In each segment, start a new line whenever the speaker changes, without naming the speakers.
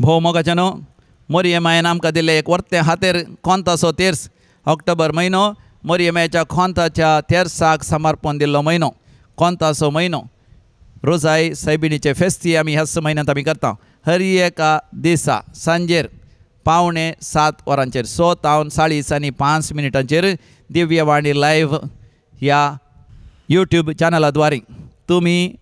भोव मोगाच्यानो मोरये मायेन आमकां दिल्ले एक वर्ते हातेर कोंताचो तेर्स ऑक्टोबर म्हयनो मोरये मायेच्या कोंताच्या तेर्साक समर्पण दिल्लो म्हयनो कोंताचो म्हयनो रोजाय सायबिणीचे फेस्ती आमी ह्याच म्हयन्यांत आमी करता. हर एका दिसा सांजेर 6:45 वरांचेर 6:40 दिव्यवाणी लायव्ह ह्या यूट्यूब चॅनलाद्वारे तुमी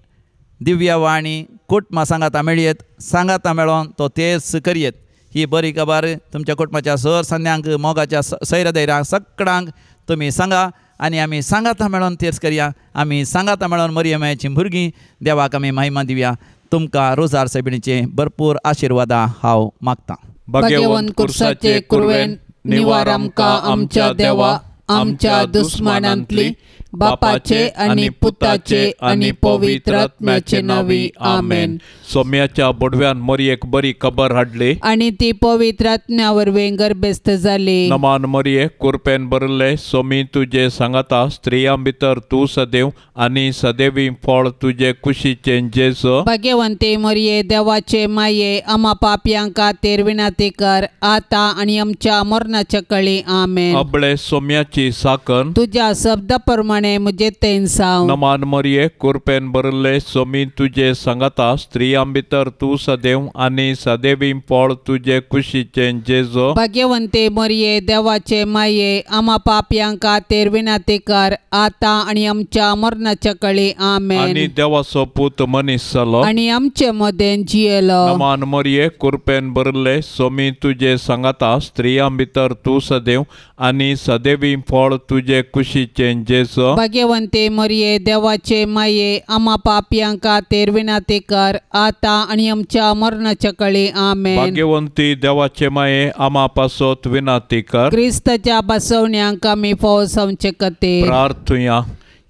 दिव्यवाणी कुटुंबा सांगाता मेळयेत, सांगाता मेळोन तो तेर्स करयेत. ही बरी खबर तुमच्या कुटुंबाच्या सर संद्यांक मोगाच्या सैरदैरांक सगळ्यांक तुमी सांगा आनी आमी सांगाता मेळोन तेर्स करया. आमी सांगाता मेळोन मरियम मायेचीं भुरगीं देवाक आमी महिमा दिवया. तुमकां रोजार सायबिणीचे भरपूर आशिर्वादां हांव मागतां.
भगवंत कुर्साचे कुरवेन निवार आमकां आमच्या देवा आमच्या दुस्मानांतली बापाचे आनी पुताचे आनी पवित्र आत्म्याचे नांवी आमेन.
सोम्याच्या बोडव्यान मोरयेक बरी खबर हाडली
आनी ती पवित्र आत्म्या वरवीं गर्भस्थ जाली.
नमान मोरये कुरपेन भरले सोमी तुजे सांगाता स्त्रियां भितर तूं सदैव आनी सदैवी फळ तुजे कुशीचें जेजू.
भाग्यवंती मोरये देवाचे माये आमा पापयां खातीर विनंती कर आतां आनी आमच्या मरणाच्या कळी आमेन.
अबळे सोम्याची साकन
तुज्या शब्दा प्रमाणे मुझे तेनसाव.
नमान मरिये कुरपेन भरले सोमी तुजे सांगाता स्त्रियां भितर तूं सदैव आनी सदैवी फळ तुजे कुशीचें जेजू.
भाग्यवंती मरिये देवाचे माये आमा पापयां खातीर विनंती कर आतां आनी आमच्या मरणाच्या कळी आमेन.
आनी देवाचो पूत मनीस जालो
आनी आमचे मदें जियेलो.
नमान मरिये कुरपेन भरले सोमी तुजे सांगाता स्त्रियां भितर तूं सदैव आनी सदैवी फळ तुजे कुशीचें जेजू.
भाग्यवंती मरिये देवाचे माये आमा पापयां खातीर विनंती कर आतां आनी आमच्या मरणाच्या कळी आमेन.
भाग्यवंती देवाचे माये आमा पासत विनंती कर
क्रिस्ताच्या बसवण्यांक आमी फोव जावचे खातीर
प्रार्थुया.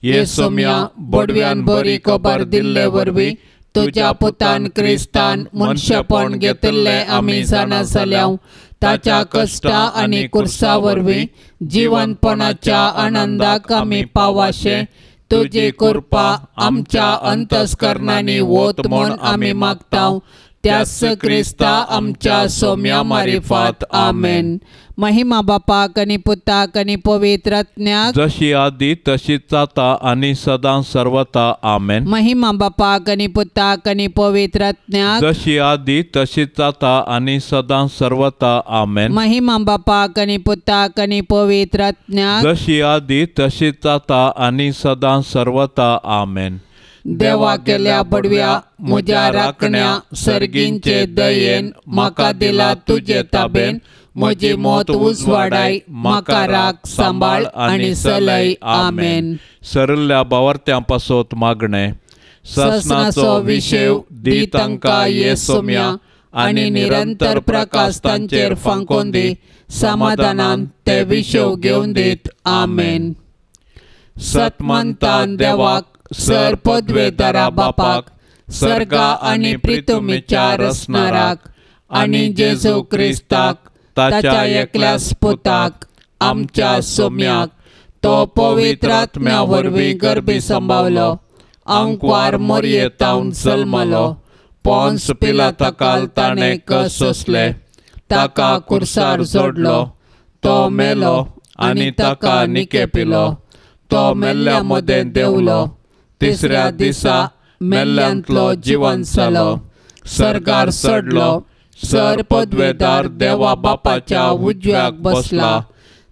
ये सोम्या बोडव्यान बरी खबर दिल्ले वरवीं
तुज्या पुतान क्रिस्तान मनशेपण घेतिल्लें आमी जाणा जाल्या. ताच्या कश्टा आनी कुर्सा वरवीं जिवनपणाच्या आनंदाक आमी पावाशें तुजी कृपा आमच्या अंतस्करणांनी वत म्हूण आमी मागता. त्याच क्रिस्ता आमच्या सोम्या मारिफात आमेन. महिमा बापाक आनी पुताक आनी पवित्र आत्म्याक
जशी आदी तशीच आतां आनी सदां सर्वता आमेन.
महिमा बापाक आनी पुताक आनी पवित्र आत्म्याक
जशी आदी तशीच आतां आनी सदां सर्वता आमेन.
महिमा बापाक आनी पुताक आनी पवित्र आत्म्याक
जशी आदी तशीच आतां आनी सदां सर्वता आमेन.
देवा केल्या बडव्या म्हज्या राखण्या सर्गींचे दयेन म्हाका दिला तुजे ताबेन म्हजी मौत उजवाडाय म्हाका राख सांबाळ आनी सलय आमेन.
सरल्या बावर्त्यां पासत मागणें.
ससनाचो विशेव दी तांकां ये सोम्या आनी निरंतर प्रकाश तांचेर फांकोन दी समाधानान ते विशेव घेवन दीत आमेन. सतमंतान देवाक सर पदवेदारा बापाक सर्गा आनी प्रितुमीच्या रसनाराक आनी जेजू क्रिस्ताक ताच्या एकल्याच पुताक आमच्या सोम्याक तो पवित्र आत्म्या वरवीं गर्भी सांबावलो आंकवार मोरयेतावन जल्मलो पोन्स पिलाताकाल ताणें कस सोंसले ताका कुर्सार जोडलो तो मेलो आनी ताका निकेपिलो तो मेल्ल्या मदें देंवलो तिसऱ्या दिसा मेल्ल्यांतलो जिवन जालो सर्गार चडलो सर पदवेदार देवा बापाच्या उजव्याक बसला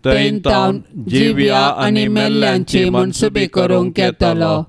थंय तावन जिव्या आनी मेल्ल्यांची मनसुबी करूंक येतलो.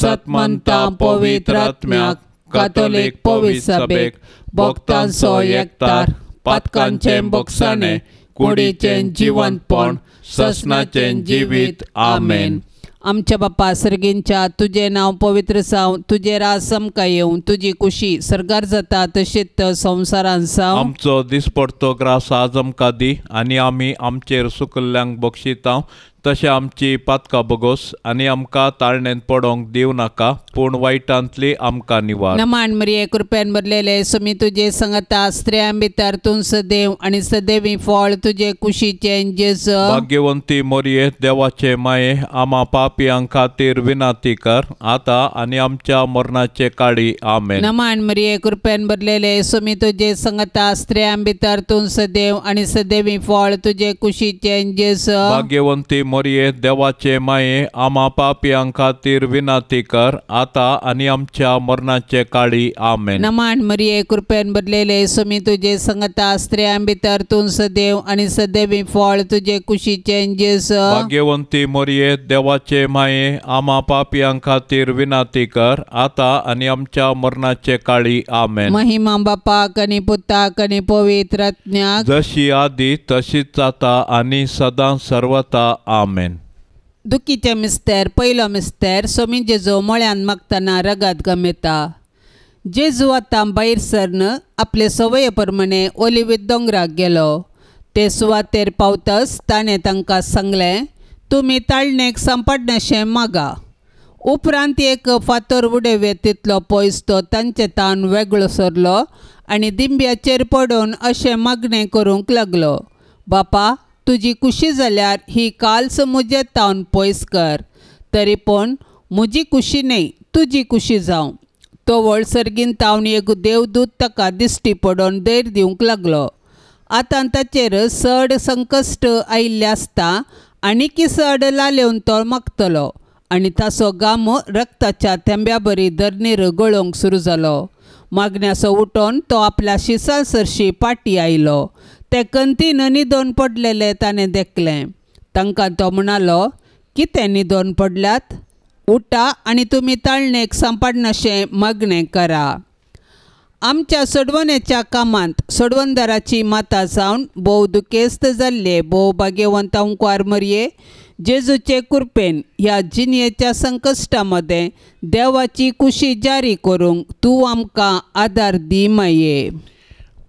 सतमंता पवित्र आत्म्याक कातोलीक पवित्र सभेक भक्तांचो एकतार पातकांचें बोगसाणें कुडीचें जिवंतपण ससनाचें जिवीत आमेन. आमच्या बापा सर्गींच्या तुजें नांव पवित्र जावं तुजें राज आमकां येवं तुजी कुशी सर्गार जाता तशीच संवसारान जावं.
आमचो दिसपडतो ग्रास आज आमकां दी आनी आमी आमचेर सुकल्ल्यांक बक्षिता तशें आमची पातकां बोगोस आनी आमकां ताळणेंत पडोंक दिवं नाका पूण वायटांतली आमकां निवार.
नमान मरिये कृपेन भरलेले सुमी तुजे संगता स्त्रियां भितर तूं सदैव आनी सदैवी फळ तुजे कुशीचें जेजू.
भाग्यवंती मोरये देवाचे माये आमा पापयां खातीर विनंती कर आतां आनी आमच्या मरणाचे काळी. आमेन.
नमान मरिये कृपेन भरलेले सुमी तुजे संगता स्त्रियां भितर तूं सदैव आनी सदैवी फळ तुजे कुशीचें जेजू.
भाग्यवंती मोरये देवाचे माये आमा पापयां खातीर विनंती कर आतां आनी आमच्या मरणाचे काळी. आमेन.
नमान मरिये कृपेन भरलेले सुमी तुजे संगता स्त्रियां भितर तूं सदैव आनी सदैवी फळ तुजे कुशीचें जेजू.
भाग्यवंती मोरये देवाचे माये आमा पापयां खातीर विनंती कर आतां आनी आमच्या मरणाचे काळी. आमेन.
महिमा बापाक आनी पुताक आनी पवित्र आत्म्याक,
जशी आदी तशीच जाता आनी सदां सर्वता. आमेन.
दुखीचे मिस्तेर पयलो मिस्तेर सोमी जेजू मळ्यान मागतना रगत गमेता. जेजू आतां भायर सरन आपले संवये प्रमाणे ओलिव्ह दोंगराक गेलो. ते सुवातेर पावतच ताणें तांकां सांगलें, तुमी ताळणेक सांपडनाशें मागा. उपरांत एक फातर उडयवे तितलो पयस तो तांचे तान वेगळो सरलो आनी दिंब्याचेर पडून अशें मागणें करूंक लागलो, बापा तुजी कुशी जाल्यार ही काल्स म्हजे तावन पयस कर, तरी पूण म्हजी कुशी न्हय तुजी कुशी जावं. तो वळसर्गीन तावन एक देवदूत ताका दिश्टी पडून धैर्य दिवंक लागलो. आतां ताचेर चड संकश्ट आयिल्लें आसता आनीकी चड लालेवन तो मागतलो आनी ताचो गामो रक्ताच्या थेंब्या बरी धरणीर गळोवंक सुरू जालो. मागण्याचो उठोन तो आपल्या शिसा सरशी पाटी आयलो. ते कंतीन न्हिदोन पडलेले ताणें देखलें. तांकां तो म्हणालो, कितें न्हिदोन पडल्यात? उठा आनी तुमी ताळणेक सांपडनाशें मागणें करा. आमच्या सोडवण्याच्या कामांत सोडवणदाराची माता जावन भोव दुखेस्त जाल्ले भोव भाग्यवंत अंकुआर मरये जेजूचे कृपेन ह्या जिणेच्या संकश्टा मदें देवाची कुशी जारी करूंक तूं आमकां आदार दी माये.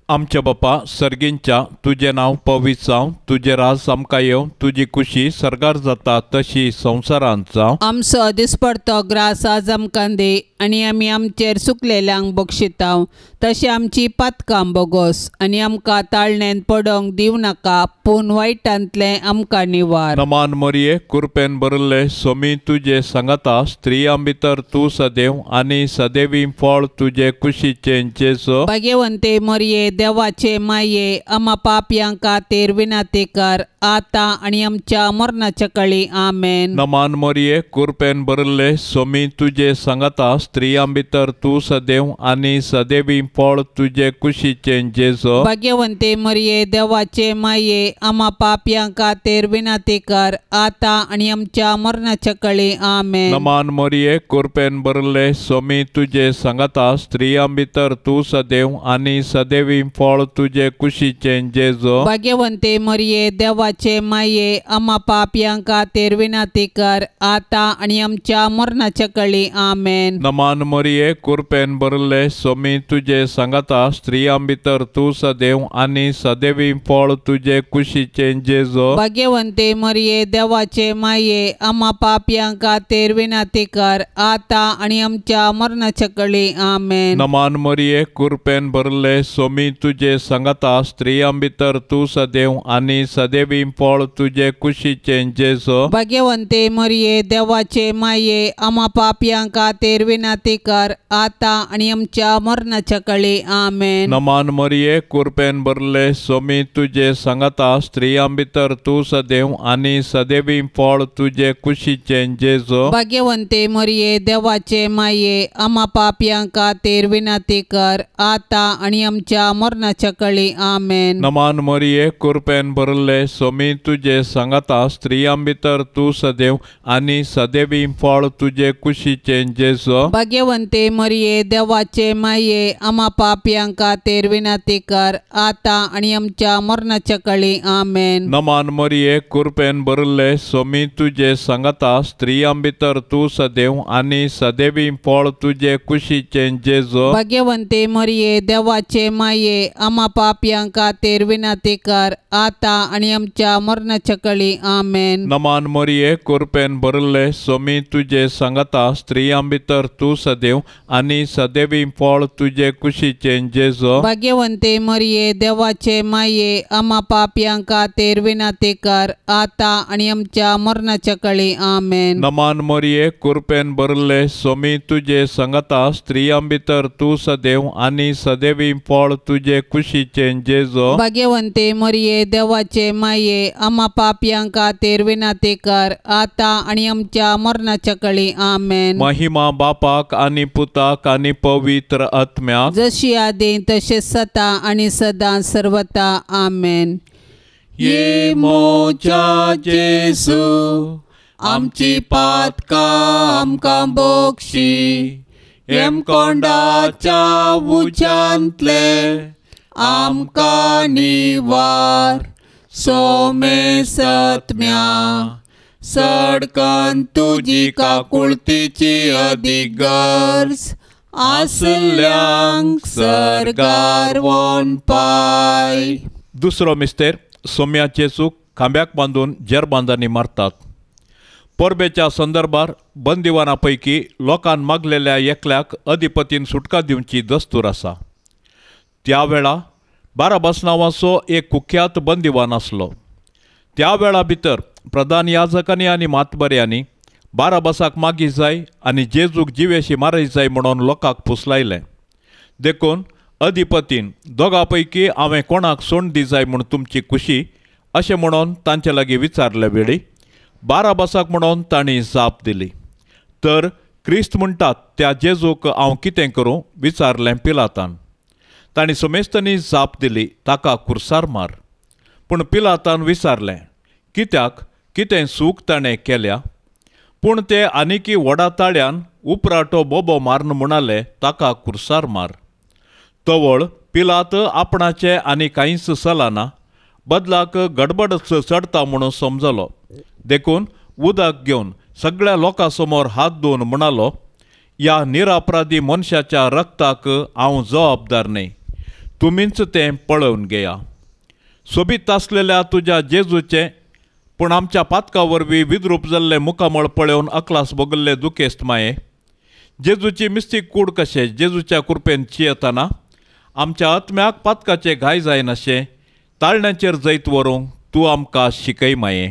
आमच्या बापा सर्गींच्या तुजें नांव पवित्र जावं, तुजें राज आमकां येवं, तुजी कुशी सर्गार जाता तशी संवसारांत जावं.
आमचो दिसपडतो ग्रास आज आमकां दी आनी आमी आमचेर सुकलेल्यांक बक्षितांव तशें आमची पातकां बोगोस आनी आमकां ताळणेन पडोंक दिवं नाका पूण वायटांतलें आमकां निवार.
नमान मरिये कृपेन भरिल्ले सोमी तुजे सांगाता स्त्रियां भितर तूं सदैव आनी सदैवी फळ तुजे कुशीचें जेजू.
भाग्यवंते मरिये देवाचे माये आमा पापयां खातीर विनंती कर आतां आनी आमच्या मरणाच्या काळी. आमेन.
नमान मरिये कृपेन भरिल्ले सोमी तुजे सांगाता स्त्रियां भितर तूं सदैव आनी सदैवी फळ तुजे कुशीचें जेजू.
भाग्यवंते मरिये देवाचे माये आमा पापयां खातीर विनंती कर आतां आनी आमच्या मरणाच्या काळी. आमेन.
नमान मरिये कृपेन भरिल्ले सोमी तुजे सांगाता स्त्रियां भितर तूं सदैव आनी सदैवी फळ तुजे कुशीचें जेजू.
भाग्यवंते मरिये देवाचे माये आमा पापयां खातीर विनंती कर आतां आनी आमच्या मरणाच्या काळी. आमेन.
नमान मरिये कृपेन भरिल्ले सोमी तुजे सांगाता स्त्रियां भितर तूं सदैव आनी सदैवी फळ तुजे कुशीचें जेजू.
भाग्यवंते मरिये देवाचे माये आमा पापयां खातीर विनंती कर आतां आनी आमच्या मरणाच्या काळी. आमेन.
नमान मरिये कृपेन भरिल्ले सोमी तुजे सांगाता स्त्रियां भितर तूं सदैव आनी सदैवी फळ तुजे कुशीचें जेजू.
भाग्यवंते मरिये देवाचे माये आमा पापयां खातीर विनंती कर आतां आनी आमच्या मरणाच्या काळी. आमेन.
नमान मरिये कृपेन भरिल्ले सोमी तुजे सांगाता स्त्रियां भितर तूं सदैव आनी सदैवी फळ तुजे कुशीचें जेजू.
भाग्यवंते मरिये देवाचे माये आमा पापयां खातीर विनंती कर आतां आनी आमच्या मरणाच्या काळी. आमेन.
नमान मरिये कृपेन भरिल्ले सोमी तुजे सांगाता स्त्रियां भितर तूं सदैव आनी सदैवी फळ तुजे कुशीचें जेजू.
भाग्यवंते मरिये देवाचे माये आमा पापयां खातीर विनंती कर आतां आनी आमच्या मरणाच्या काळी. आमेन.
नमान मरिये कृपेन भरिल्ले सोमी तुजे सांगाता स्त्रियां भितर तूं सदैव आनी सदैवी फळ तुजे कुशीचें जेजू.
भाग्यवंते मरिये देवाचे माये माये आमा पापयां खातीर विनंती कर आतां आनी आमच्या मरणाच्या कळी आमेन.
नमान मरिये कुरपेन भरिल्ले सोमी तुजे सांगाता स्त्रियां भितर तूं सदैव आनी सदैवी फळ तुजे कुशीचें जेजो.
भाग्यवंते मरिये देवाचे माये आमा पापयां खातीर विनंती कर आतां आनी आमच्या मरणाच्या कळी आमेन.
नमान मरिये कुरपेन भरिल्ले सोमी तुजे सांगाता स्त्रियां भितर तूं सदैव आनी सदैवी फळ तुजे कुशीचें जेजो.
भाग्यवंते मरिये देवाचे माये आमा पापयां खातीर विनंती कर आतां आनी आमच्या मरणाच्या कळी आमेन.
महिमा बापाक आनी पुताक आनी पवित्र आत्म्याक
जशी आदी तशें सता आनी सदां सर्वता आमेन.
ये मोजा जेजू आमची पातकां आमकां बक्षी हेमकोंडाच्या उज्यांतले आमकां निवार सोमे सत्म्या सडकन तुजी काकुळतीची अदीक गरज आसल्यांक सर्गार वनपाय. दुसरो मिस्तेर सोम्याचे चूक खांब्याक बांदून जेरबांदांनी मारतात. परबेच्या संदर्भार बंदिवाना पैकी लोकान मागलेल्या एकल्याक अधिपतीन सुटका दिवची दस्तूर आसा. त्या वेळा बाराबास नांवाचो एक कुख्यात बंदिवान आसलो. त्या वेळा भितर प्रधान याजकांनी आनी मातबऱ्यांनी बाराबासाक मागी जाय आनी जेजूक जिवेशी मारय जाय म्हणून लोकांक फुसलायलें. देखून अधिपतीन दोगां पैकी हांवें कोणाक सोंड दी जाय म्हूण तुमची खुशी अशें म्हणून तांचे लागीं विचारले वेळी बाराबासाक म्हणून तांणी जाप दिली. तर क्रिस्त म्हणटात त्या जेजूक हांव कितें करूं विचारलें पिलातान. तांणी समेस्तांनी जाप दिली ताका कुर्सार मार. पूण पिलातान विचारलें कित्याक कितें सूख ताणें केल्या? पूण ते आनिकी व्हडा ताळ्यान उपराटो बोबो मारून म्हणाले ताका कुर्सार मार. तवळ पिलात आपणाचें आनी कांयच चलना बदलाक गडबड चडता म्हणून समजलो. देखून उदक घेवन सगळ्या लोकां समोर हात धुवन म्हणालो ह्या निरापराधी मनशाच्या रक्ताक हांव जबाबदार न्हय, तुमीच तें पळोवन घेया. सोबीत आसलेल्या तुज्या जेजूचें पूण आमच्या पातका वरवीं विद्रूप जाल्लें मुखामळ पळोवन अकलास भोगल्ले दुखेस्त माये जेजूची मिस्तीक कूड कशें जेजूच्या कुरपेन चियेतना आमच्या आत्म्याक पातकाचे घाय जायनाशें ताळण्याचेर जैत व्हरूंक तूं आमकां शिकय माये.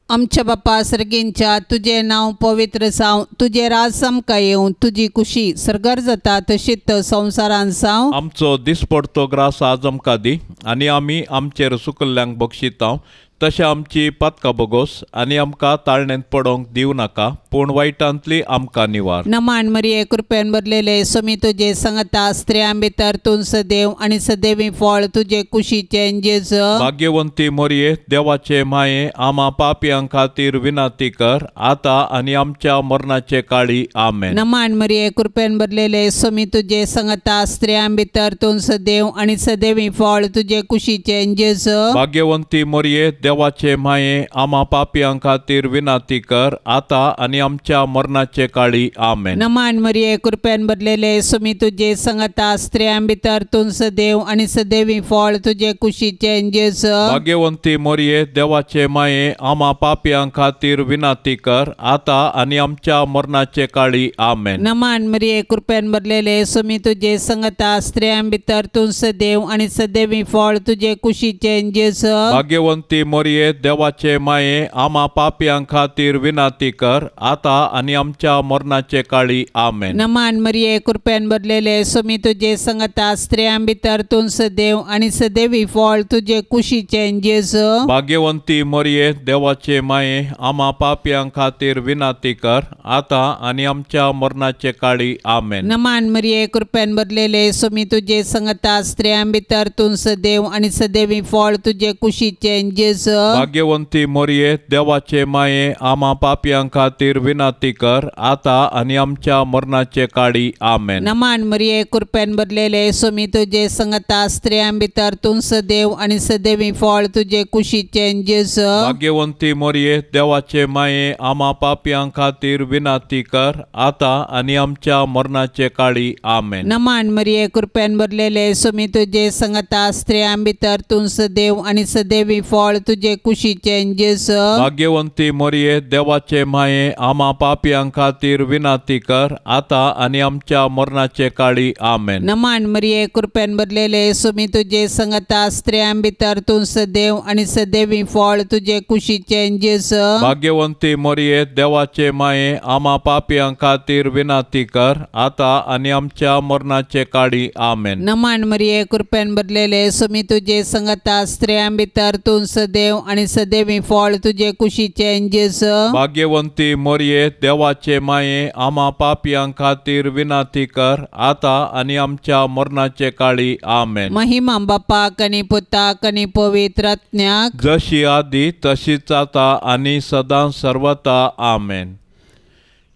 आमच्या बापा सर्गींच्या तुजें नांव पवित्र जावं, तुजें राज आमकां येवं, तुजी कुशी सर्गार जाता तशीच संवसारान जावं.
आमचो दिसपडतो ग्रास आज आमकां दी आनी आमी आमचेर सुकल्ल्यांक बक्षितांव तशें आमची पातकां बोगोस आनी आमकां ताळण्यांत पडोवंक दिवं नाका पूण वायटांतली आमकां निवार.
नमान मरिये कृपेन भरलेले सोमी तुजे संगता स्त्रियां भितर तूं सदैव आनी सदैवी फळ तुजे कुशीचें जेजू.
भाग्यवंती मरिये देवाचे माये आमा पापयां खातीर विनंती कर आतां आनी आमच्या मरणाचे काळी आमेन.
नमान मरिये कृपेन भरलेले सोमी तुजे संगता स्त्रियां भितर तूं सदैव आनी सदैवी फळ तुजे कुशीचें जेजू.
भाग्यवंती मरिये देवाचे माये आमा पापयां खातीर विनंती कर आतां आनी आमच्या मरणाचे काळी आमेन.
नमान मरिये कृपेन भरलेले सोमी तुजे संगता स्त्रियां भितर तूं सदैव आनी सदैवी फळ तुजे कुशीचें जेजू.
भाग्यवंती मरिये देवाचे माये आमा पापयां खातीर विनंती कर आतां आनी आमच्या मरणाचे काळी आमेन.
नमान मरिये कृपेन भरलेले सोमी तुजे संगता स्त्रियां भितर तूं सदैव आनी सदैवी फळ तुजे कुशीचें जेजू.
भाग्यवंती मरिये देवाचे माये आमा पापयां खातीर विनंती कर आतां आनी आमच्या मरणाचे काळी आमेन.
नमान मरिये कृपेन भरलेले सोमी तुजे संगता स्त्रियां भितर तूं सदैव आनी सदैवी फळ तुजे कुशीचें जेजू.
भाग्यवंती मरिये देवाचे माये आमा पापयां खातीर विनंती कर आतां आनी आमच्या मरणाचे काळी आमेन.
नमान मरिये कृपेन भरलेले सोमी तुजे संगता स्त्रियां भितर तूं सदैव आनी सदैवी फळ तुजे कुशीचें जेजू. जेजू.
भाग्यवंती मोरये देवाचे माये आमा पापयां खातीर विनंती कर आता आनी आमच्या मरणाचे काळी. आमेन.
नमान मरिये कृपेन भरलेले सोमी तुजे संगता स्त्रियां भितर तूं सदैव आनी सदैवी फळ तुजे कुशीचे जेजू.
भाग्यवंती मोरये देवाचे माये आमा पापयां खातीर विनंती कर आता आनी आमच्या मरणाचे काळी. आमेन.
नमान मरिये कृपेन भरलेले सोमी तुजे संगता स्त्रियां भितर तूं सदैव आनी सदैवी फळ तुजे कुशीचे जेजू.
भाग्यवंती मोरये देवाचे माये आमा पापयां खातीर विनंती कर आता आनी आमच्या मरणाचे काळी. आमेन.
नमान मरिये कृपेन भरलेले सोमी तुजे संगता स्त्रियां भितर तूं सदैव आनी सदैवी फळ तुजे कुशीचे जेजू.
भाग्यवंती मोरये देवाचे माये आमा पापयां खातीर विनंती कर आता आनी आमच्या मरणाचे काळी. आमेन.
नमान मरिये कृपेन भरलेले सोमी तुजे संगता स्त्रियां भितर तूं सदैव आनी सदैवी फळ तुजे कुशीचे जेजू.
भाग्यवंती मोरये देवाचे माये आमा पापयां खातीर विनंती कर आता आनी आमच्या मरणाचे काळी. आमेन.
महिमा बापाक आनी पुताक आनी पवित्र आत्म्याक,
जशी आदी तशीच आता आनी सदां सर्वता. आमेन.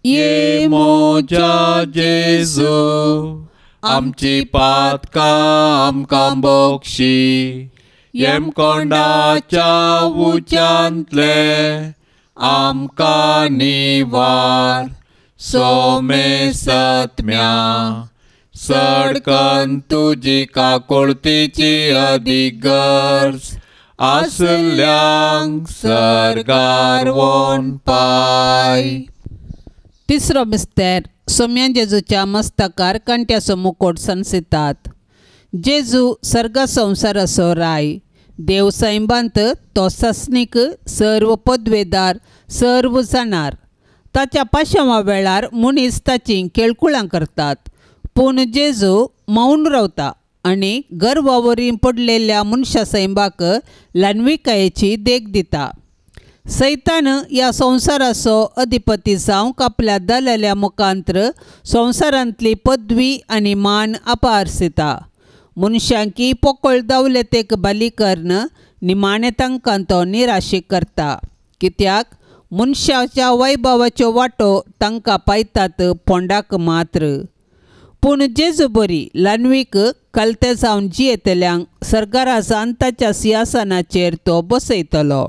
ये मोजा जेजू आमची पातकां आमकां बोक्षी, येमकोंडाच्या उच्यांतले आमकां निवार, सोमे सत्म्या सडकन तुजी काकुळतीची अदीक गरज आसल्यांक सर्गार वोन पाय.
तिसरो मिस्तेर सोम्या जेजूच्या मस्तकार कांट्याचो मुकोट सनसितात. जेजू सर्ग संवसाराचो राय, देव सैंबांत तो सस्नीक सर्व पदवेदार सर्व जाणार. ताच्या पाशांवा वेळार मनीस ताची केळकुळां करतात, पूण जेजू मौन रावता आनी गर्वावरी पडलेल्या मनशा सैंबाक ल्हानविकायेची देख दिता. सैतान ह्या संवसाराचो अधिपती जावंक आपल्या दलाल्या मुखांत्र संवसारांतली पदवी आनी मान अपारसिता. मनशांकी पोकळ दावलेतेक बली करून निमाणें तांकां तो निराशीक करता, कित्याक मनशाच्या वैभवाच्यो वांटो तांकां पायतात फोंडाक मात्र. पूण जेजू बरी ल्हानवीक कलते जावन जियेतल्यांक सर्गाराजान ताच्या सिंहासनाचेर तो बसयतलो.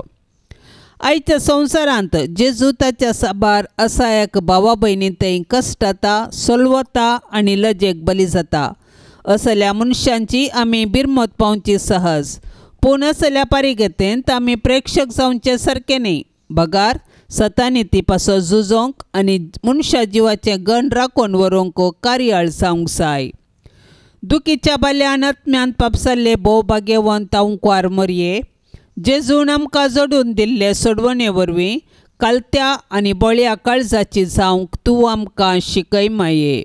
आयच्या संवसारांत जेजू ताच्या साबार असायक भावा भयणी थंय कश्टता सोलवता आनी लजेक बली जाता. असल्या मनशांची आमी बिरमत पावची सहज, पूण असल्या पारिगतेंत आमी प्रेक्षक जावचे सारकें न्ही, बगार सतानी ती पासो झुजोंक आनी मनशा जिवाचें गण राखून व्हरूंक कार्याळ जावंक जाय. दुखीच्या बाल्यान आत्म्यान पापसाल्ले भोव भाग्यवंत अंकवार मोरये जेजून आमकां जोडून दिल्ले सोडवणे वरवीं कालत्या आनी बळ्या काळजाची जावंक तूं आमकां शिकय माये.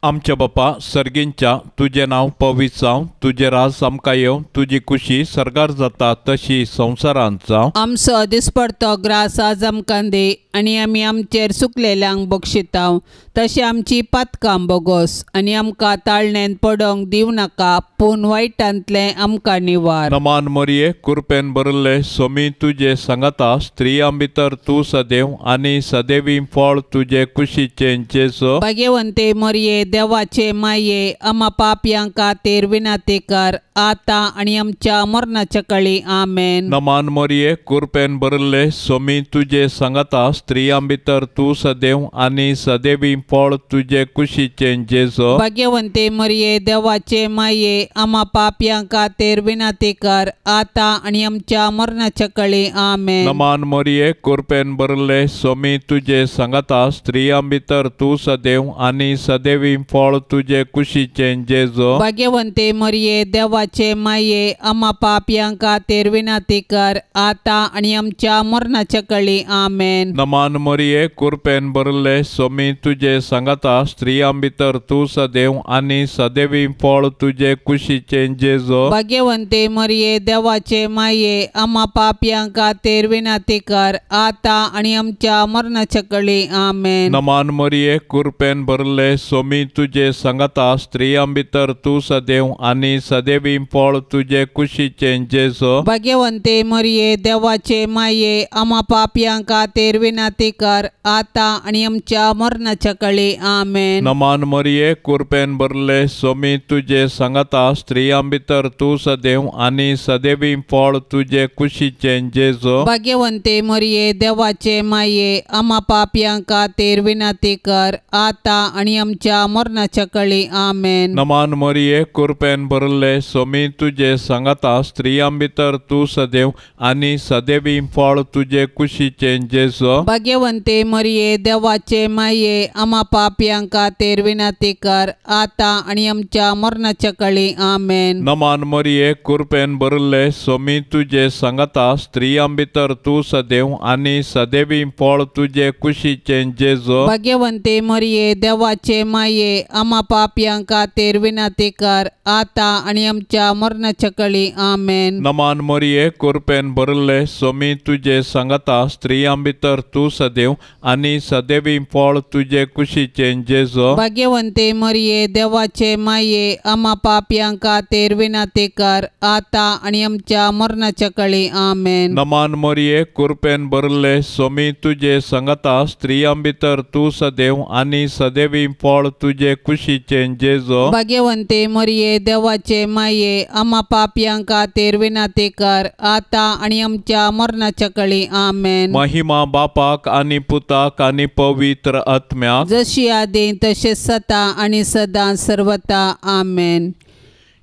आमच्या बापा सर्गींच्या तुजें नांव पवित्र जावं, तुजें राज आमकां येवं, तुजी कुशी सर्गार जाता तशी संवसारांत जावं.
आमचो दिसपडतो ग्रास आज आमकां दी आनी आमी आमचेर सुकलेल्यांक बक्षिताव तशें आमची पातकां बोगोस आनी आमकां ताळणेन पडोंक दिवं नाका, पूण वायटांतलें आमकां निवार.
नमान मोरये कुरपेन भरिल्ले सोमी तुजे सांगाता, स्त्रियां भितर तूं सदैव आनी सदैवी फळ तुजे कुशीचें जेजू.
भाग्यवंते मोरये देवाचे माये आमा पापयां खातीर विनंती कर आतां आनी आमच्या मरणाच्या काळी. आमेन.
नमान मोरये कुरपेन भरिल्ले सोमी तुजे सांगाता, स्त्रियां भितर तूं सदैव आनी सदैवी फळ तुजे कुशीचें जेजू.
भाग्यवंते मोरये देवाचे माये आमा पापयां खातीर विनंती कर आतां आनी आमच्या मरणाच्या काळी. आमेन.
नमान मोरये कुरपेन भरिल्ले सोमी तुजे सांगाता, स्त्रियां भितर तूं सदैव आनी सदैवी फळ तुजे कुशीचें जेजू.
भाग्यवंते मोरये देवाचे माये आमा पापयां खातीर विनंती कर आतां आनी आमच्या मरणाच्या काळी. आमेन.
नमान मोरये कुरपेन भरिल्ले सोमी तुजे सांगाता, स्त्रियां भितर तूं सदैव आनी सदैवी फळ तुजे कुशीचें जेजू.
भाग्यवंते मोरये देवाचे माये आमा पापयां खातीर विनंती कर आतां आनी आमच्या मरणाच्या काळी. आमेन.
नमान मोरये कुरपेन भरिल्ले सोमी तुजे सांगाता, स्त्रियां भितर तूं सदैव आनी सदैवी सदेवी फळ तुजे कुशीचें जेजू.
भाग्यवंते मरिये देवाचे माये आमा पापयां खातीर विनंती कर आतां आनी आमच्या मरणाच्या कळी. आमेन.
नमान मरिये कृपेन भरले सोमी तुजे सांगाता स्त्रियां भितर तूं सदैव आनी सदैवी फळ तुजे कुशीचें जेजू.
भाग्यवंते मरिये देवाचे माये आमा पापयां खातीर विनंती कर आतां आनी आमच्या मरणाच्या कळी. आमेन.
नमान मरिये कृपेन भरले सोमी तुजे सांगाता स्त्रियां भितर तूं सदैव आनी सदैवी फळ तुजे कुशीचें जेजू.
भाग्यवंते मरिये देवाचे माये आमा पापयां खातीर विनंती कर आतां आनी आमच्या मरणाच्या कळी. आमेन.
नमान मरिये कृपेन भरले सोमी तुजे सांगाता स्त्रियां भितर तूं सदैव आनी सदैवी फळ तुजे कुशीचें जेजू.
भाग्यवंते मरिये देवाचे माये आमा पापयां खातीर विनंती कर आतां आनी आमच्या मरणाच्या कळी. आमेन.
नमान मरिये कृपेन भरले सोमी तुजे सांगाता स्त्रियां भितर तूं सदैव आनी सदैवी फळ तुजे कुशीचें जेजू.
भाग्यवंते मरिये देवाचे माये आमा पापयां खातीर विनंती कर आतां आनी आमच्या मरणाच्या कळी. आमेन.
नमान मरिये कृपेन भरले सोमी तुजे सांगाता स्त्रियां भितर तूं सदैव आनी सदैवी फळ तुजे कुशीचें जेजू.
भाग्यवंते मरिये देवाचे माये आमा पापयां खातीर विनंती कर आतां आनी आमच्या मरणाच्या कळी. आमेन.
महिमा बापाक आनी पुताक आनी पवित्र आत्म्याक,
जशी आदी तशें सता आनी सदां सर्वता. आमेन.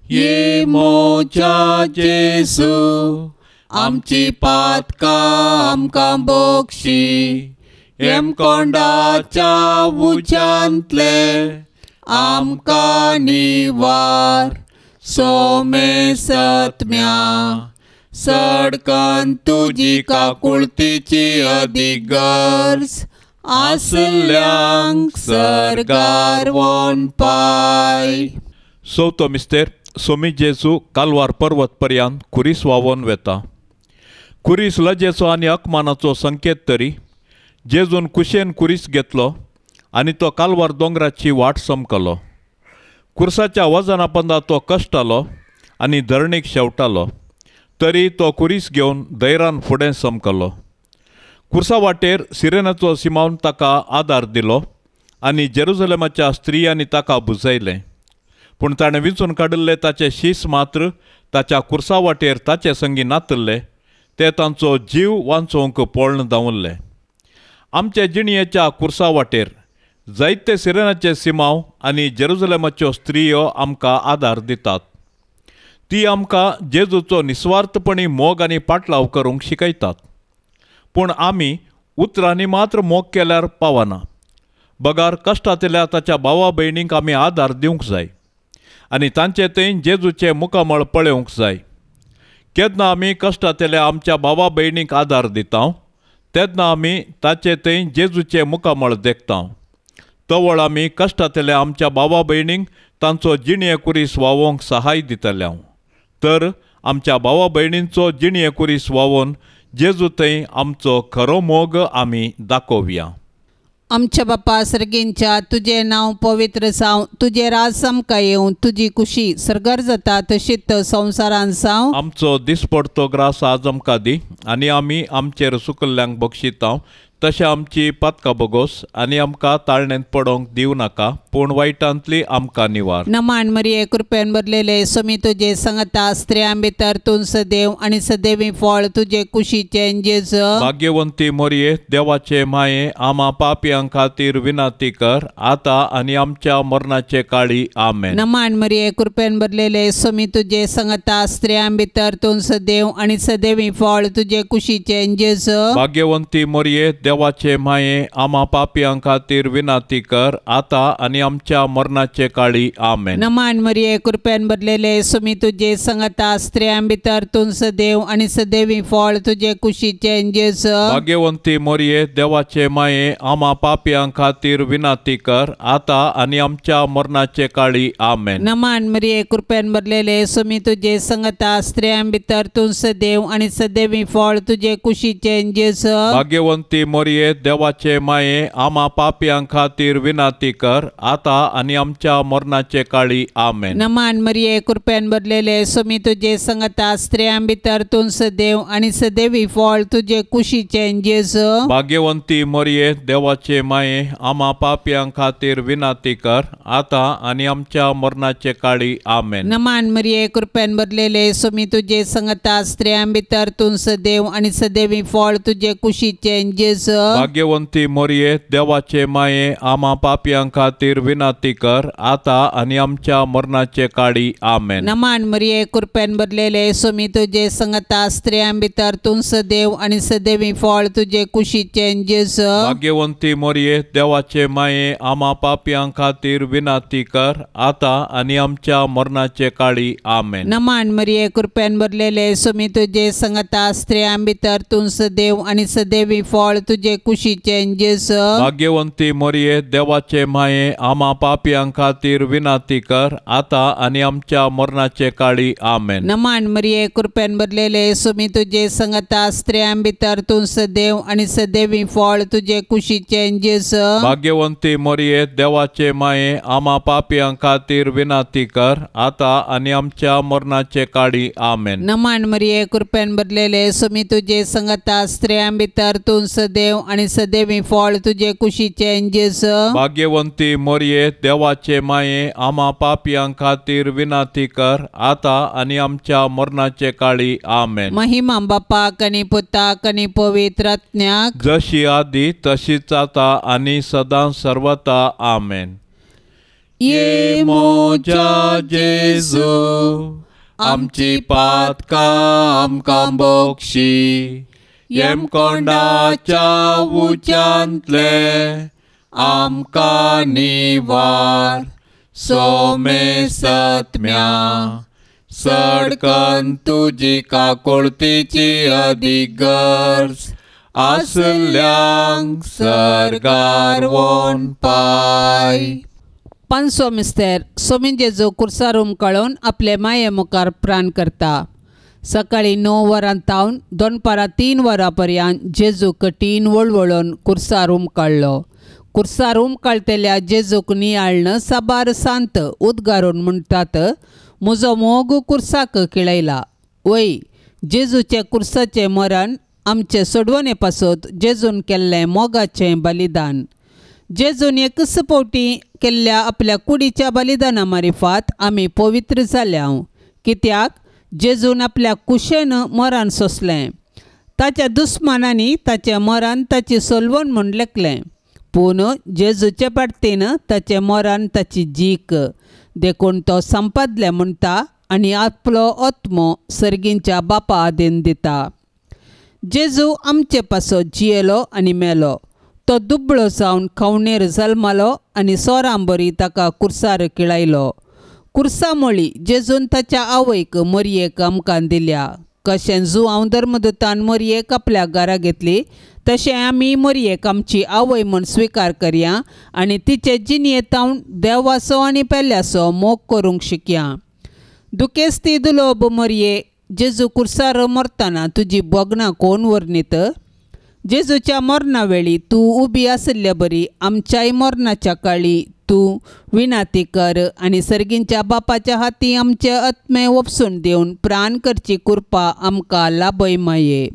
ये मोजा जेजू आमची पातकां आमकां बक्षी हेमकोंडाच्या उज्यांतले आमकां निवार सोमे सत्म्या सडकन तुजी काकुळतीची अदीक गरज आसल्यांक सर्गार वोन पाय.
चवथो मिस्तेर सोमी जेजू कालवार पर्वत पर्यंत खुरीस व्हांवोन वेता. खुरीस लजेचो आनी अपमानाचो संकेत तरी जेजून कुशेन खुरीस घेतलो आनी तो कालवार दोंगराची वाट समकलो. खुर्साच्या वजना पंदा तो कश्टालो आनी धरणीक शेवटालो तरी तो खुरीस घेवन धैर्यान फुडें समकलो. खुर्सा वाटेर सिरेनाचो सिमावन ताका आदार दिलो आनी जेरुजलेमाच्या स्त्रियांनी ताका बुजयलें. पूण ताणें विंचून काडिल्ले ताचे शीस मात्र ताच्या खुर्सा वाटेर ताचे संगी नातल्ले ते तांचो जीव वांचोवंक पळण धांवल्ले. आमचे जिणयेच्या खुर्सा वाटेर जायते सिरेनाचे सिमाव आनी जेरुजलेमाच्यो स्त्रियो आमकां आदार दितात. ती आमकां जेजूचो निस्वार्थपणी मोग आनी पाटलाव करूंक शिकयतात. पूण आमी उतरांनी मात्र मोग केल्यार पावना, बगार कश्टांतल्या ताच्या भावा भयणींक आमी आदार दिवंक जाय आनी तांचे थंय जेजूचें मुखामळ पळोवंक जाय. केन्ना आमी कश्टांतल्या आमच्या भावा भयणींक आदार दिता तेन्ना आमी ताचे थंय जेजूचें मुखामळ देखता. तवळ आमी कश्टांतल्या आमच्या भावा भयणींक तांचो जिणये कुरीस व्हांवोवंक सहाय दितले. तर आमच्या भावा भयणींचो जिणये कुरीस व्हांवोवन जेजू थंय आमचो खरो मोग आमी दाखोवया.
आमच्या बापा सर्गींच्या तुजें नांव पवित्र जावं, तुजें राज आमकां येवं, तुजी कुशी सर्गार जाता तशीच संवसारान जावं.
आमचो दिसपडतो ग्रास आज आमकां दी आनी आमी आमचेर सुकल्ल्यांक बक्षिता तशें आमची पातकां बोगोस आनी आमकां ताळणेंत पडोवंक दिवं नाका पूण वायटांतली आमकां निवार.
नमान मरिये कृपेन भरलेले सोमी तुजे संगता स्त्रियां भितर तूं सदैव आनी सदैवी फळ तुजे कुशीचें जेजू.
भाग्यवंती मरिये देवाचे माये आमा पापयां खातीर विनंती कर आतां आनी आमच्या मरणाचे काळी. आमेन.
नमान मरिये कृपेन भरलेले सोमी तुजे संगता स्त्रियां भितर तूं सदैव आनी सदैवी फळ तुजे कुशीचें जेजू.
भाग्यवंती मरिये देवाचे माये आमा पापयां खातीर विनंती कर आतां आनी आमच्या मरणाचे काळी. आमेन.
नमान मरिये कृपेन भरलेले सोमी तुजे संगता स्त्रियां भितर तूं सदैव आनी सदैवी फळ तुजे कुशीचें जेजू.
भाग्यवंती मरिये देवाचे माये आमा पापयां खातीर विनंती कर आतां आनी आमच्या मरणाचे काळी. आमेन.
नमान मरिये कृपेन भरलेले सोमी तुजे संगता स्त्रियां भितर तूं सदैव आनी सदैवी फळ तुजे कुशीचें जेजू.
भाग्यवंती मरिये देवाचे माये आमा पापयां खातीर विनंती कर आतां आनी आमच्या मरणाचे काळी. आमेन.
नमान मरिये, कृपेन भरलेले, स्वामी तुजे संगता, स्त्रियां भितर तूं सदैव आनी सदैवी फळ तुजे कुशीचें जेजू.
भाग्यवंती मरिये, देवाचे माये, आमा पापयां खातीर विनंती कर, आतां आनी आमच्या मरणाचे काळी. आमेन.
नमान मरिये, कृपेन भरलेले, स्वामी तुजे संगता, स्त्रियां भितर तूं सदैव आनी सदैवी फळ तुजे कुशीचें जेजू.
भाग्यवंती मरिये, देवाचे माये, आमा पापयां खातीर विनंती कर, आतां आनी आमच्या मरणाचे काळी. आमेन.
नमान मरिये, कृपेन भरलेले, स्वामी तुजे संगता, स्त्रियां भितर तूं सदैव आनी सदैवी फळ तुजे कुशीचें जेजू.
भाग्यवंती मरिये, देवाचे माये, आमा पापयां खातीर विनंती कर, आतां आनी आमच्या मरणाचे काळी. आमेन.
नमान मरिये, कृपेन भरलेले, स्वामी तुजे संगता, स्त्रियां भितर तूं सदैव आनी सदैवी फळ तुजे कुशीचें जेजू.
भाग्यवंती मरिये, देवाचे माये, आमा पापयां खातीर विनंती कर, आतां आनी आमच्या मरणाचे काळी. आमेन.
नमान मरिये, कृपेन भरलेले, स्वामी तुजे संगता, स्त्रियां भितर तूं सदैव आनी सदैवी फळ तुजे कुशीचें जेजू.
भाग्यवंती मरिये, देवाचे माये, आमा पापयां खातीर विनंती कर, आतां आनी आमच्या मरणाचे काळी. आमेन.
नमान मरिये, कृपेन भरलेले, स्वामी तुजे संगता, स्त्रियां भितर तूं सदैव आनी सदैवी फळ तुजे कुशीचें जेजू.
भाग्यवंती मरिये, देवाचे माये, आमा पापयां खातीर विनंती कर, आतां आनी आमच्या मरणाचे काळी. आमेन.
महिमा बापाक आनी पुताक आनी पवित्र आत्म्याक,
जशी आदी तशीच आतां आनी सदां सर्वता. आमेन.
ये
मोजा जेजू, आमची पातकां आमकां बोक्षी, यमकोंडाच्या उच्यांतले आमकां निवार, सोमे सत्म्या सडकन तुजी काकुळतीची अदीक गरज आसल्यांक सर्गार वोन पाय.
पांचवो मिस्तेर, स्वामी जेजू कुर्सार उमकाळून आपले माये मुखार प्राण करता. सकाळी 9 वरां तावन दनपारां 3 वरां पर्यंत जेजू कठीण वळवळून कुर्सार उमकाळ्ळो. कुर्सार उमकाळटल्या जेजूक नियाळ्ळन साबार सांत उद्गारून म्हणटात, म्हजो मोग कुर्साक किळयला. वय, जेजूचें कुर्साचें मरण आमचे सोडवणे पासत जेजून केल्लें मोगाचें बलिदान. जेजून एकच फावटी केल्ल्या आपल्या कुडीच्या बलिदाना मारिफात आमी पवित्र जाल्या. कित्याक जेजून आपल्या कुशेन मरण सोंसलें. ताच्या दुस्मानांनी ताचें मरण ताची सोलवण म्हूण लेखलें, पूण जेजूचे पाडतीन ताचें मरण ताची जीक, देखून तो संपादलें म्हणटा आनी आपलो आत्मो सर्गींच्या बापा आदीन दिता. जेजू आमचे पासत जियेलो आनी मेलो. तो दुबळो जावन खवणेर जल्मालो आनी सोरांबरी ताका कुर्सार किळायलो. कुर्सा मोळी जेजून ताच्या आवयक मरयेक आमकां दिल्या. कशें जुआंव धर्मदूतान मरयेक आपल्या घरा घेतली, तशें आमी मरयेक आमची आवय म्हूण स्विकार करया आनी तिचे जिणेंत देवाचो आनी पेल्याचो मोग करूंक शिकया. दुखेस्ती दुलोब मरये, जेजू कुर्सार मरतना तुजी भोगणां कोण वर्णीत? जेजूच्या मरणा वेळी तूं उबी आशिल्ले बरी आमच्याय मरणाच्या काळी तूं विनाती कर आनी सर्गींच्या बापाच्या हाती आमचे आत्मे ओपसून दिवन प्राण करची कृपा आमकां लाभय माये.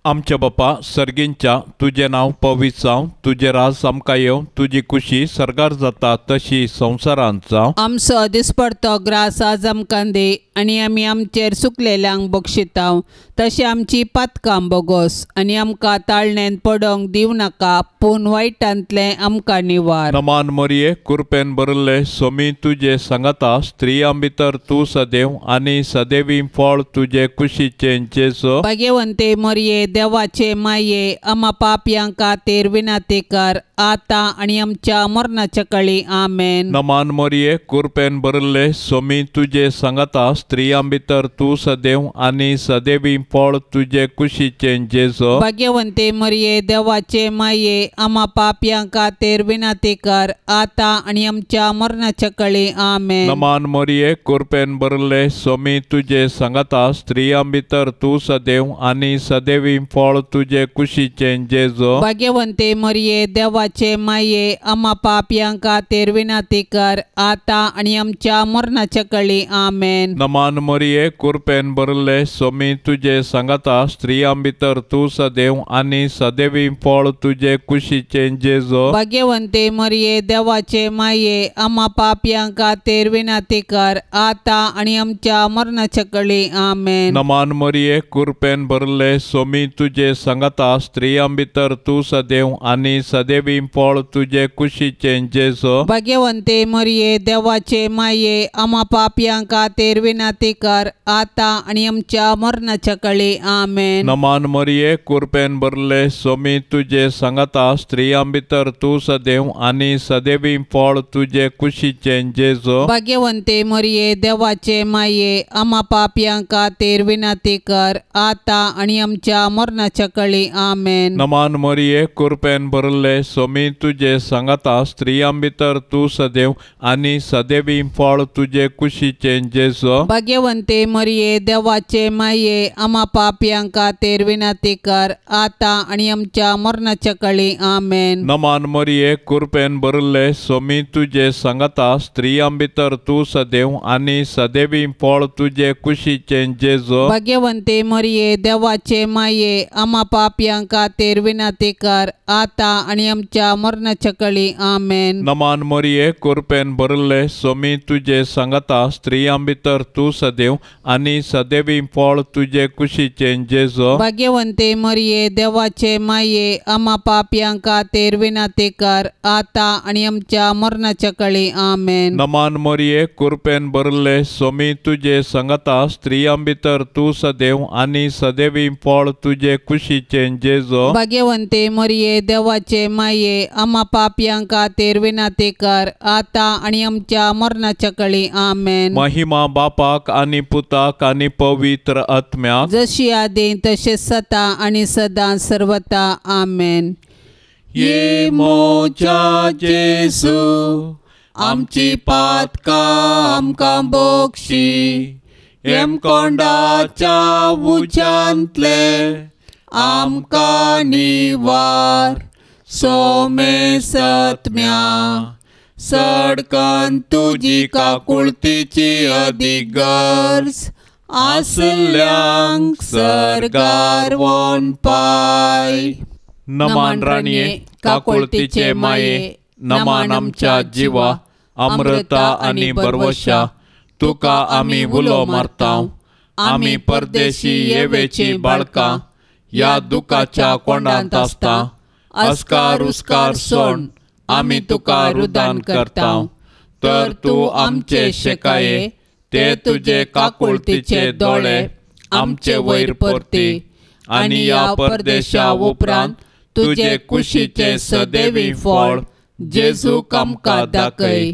आमच्या बापा सर्गींच्या, तुजें नांव पवित्र जावं, तुजें राज आमकां येवं, तुजी कुशी सर्गार जाता तशी संवसारांत जावं.
आमचो दिसपडतो ग्रास आज आमकां दी आनी आमी आमचेर सुकलेल्यांक बक्षितांव तशें आमची पातकां बोगोस आनी आमकां ताळणेन पडोंक दिवं नाका, पूण वायटांतलें आमकां निवार.
नमान मरिये, कुरपेन भरिल्ले, सोमी तुजे सांगाता, स्त्रियां भितर तूं सदैव आनी सदैवी फळ तुजे कुशीचें जेजू.
भाग्यवंते मरिये, देवाचे माये, आमा पापयां खातीर विनंती कर, आतां आनी आमच्या मरणाच्या काळी. आमेन.
नमान मरिये, कुरपेन भरिल्ले, सोमी तुजे सांगाता, स्त्रियां भितर तूं सदैव आनी सदैवी फळ तुजे कुशीचें जेजू.
भाग्यवंते मरिये, देवाचे माये, आमा पापयां खातीर विनंती कर, आतां आनी आमच्या मरणाच्या काळी. आमेन.
नमान मरिये, कुरपेन भरिल्ले, सोमी तुजे सांगाता, स्त्रियां भितर तूं सदैव आनी सदैवी फळ तुजे कुशीचें जेजो।
भाग्यवंते मरिये देवाचे माये आमा पापयां खातीर विनंती कर आतां आनी आमच्या मरणाच्या कळी। आमेन।
नमान मरिये कृपेन भरले सोमी तुजे सांगाता स्त्रियां भितर तूं सदैव आनी सदैवी फळ तुजे कुशीचें जेजो।
भाग्यवंते मरिये देवाचे माये आमा पापयां खातीर विनंती कर आतां आनी आमच्या मरणाच्या कळी। आमेन।
नमान मरिये कृपेन भरले सोमी तुजे सांगाता स्त्रियां भितर तूं सदैव आनी सदैवी फळ तुजे कुशीचें जेजो।
भाग्यवंते मरिये देवाचे माये आमा पापयां खातीर विनंती कर आतां आनी आमच्या मरणाच्या कळी। आमेन।
नमान मरिये कृपेन भरले सोमी तुजे सांगाता स्त्रियां भितर तूं सदैव आनी सदैवी फळ तुजे कुशीचें जेजो।
भाग्यवंते मरिये देवाचे माये आमा पापयां खातीर विनंती कर आतां आनी आमच्या मरणाच्या कळी। आमेन।
नमान मरिये कृपेन भरले सोमी तुजे सांगाता स्त्रियां भितर तूं सदैव आनी सदैवी फळ तुजे कुशीचें जेजो।
भाग्यवंते मरिये देवाचे माये आमा पापयां खातीर विनंती कर आतां आनी आमच्या मरणाच्या कळी। आमेन।
नमान मरिये कृपेन भरले सोमी तुजे सांगाता स्त्रियां भितर तूं सदैव आनी सदैवी फळ तुजे कुशीचें जेजो।
भाग्यवंते मरिये देवाचे माये आमा पापयां खातीर विनंती कर आतां आनी आमच्या मरणाच्या कळी। आमेन।
नमान मरिये कृपेन भरले सोमी तुजे सांगाता स्त्रियां भितर तूं सदैव आनी सदैवी फळ तुजे कुशीचें जेजो।
भाग्यवंते मरिये देवाचे माये आमा पापयां खातीर विनंती कर आतां आनी आमच्या मरणाच्या कळी। आमेन।
नमान मरिये कृपेन भरले सोमी तुजे सांगाता स्त्रियां भितर तूं सदैव आनी सदैवी फळ तुजे कुशीचें जेजो।
भाग्यवंते मरिये देवाचे माये आमा पापयां खातीर विनंती कर आतां आनी आमच्या मरणाच्या कळी। आमेन।
महिमा बापाक आनी पुताक आनी पवित्र आत्म्याक,
जशी आदी तशें सता आनी सदां सर्वता। आमेन।
ये मोजा जेजू आमची पातकां आमकां बक्षी हेमकोंडाच्या उज्यांतले आमकां निवार सोमे सत्म्या सडकन तुजी काकुळतीची अदीक गरज आसल्यांक सर्गार वोन पाय। नमान राणये काकुळतीचे माये नमान आमच्या जिवा अमृता आनी बरवशा तुका आमी उलो मारता। आमी परदेशी येवेची बाळकां ह्या दुखाच्या कोंडांत आसता। अस्कार उस्कार सोड आमी तुका रुदान करता तर तूं आमचे शेकाये ते तुजे काकुळतीचे दोळे आमचे वयर परती आनी ह्या परदेशा उपरांत तुजे कुशीचे सदैवी फळ जेजूक आमकां दाखय।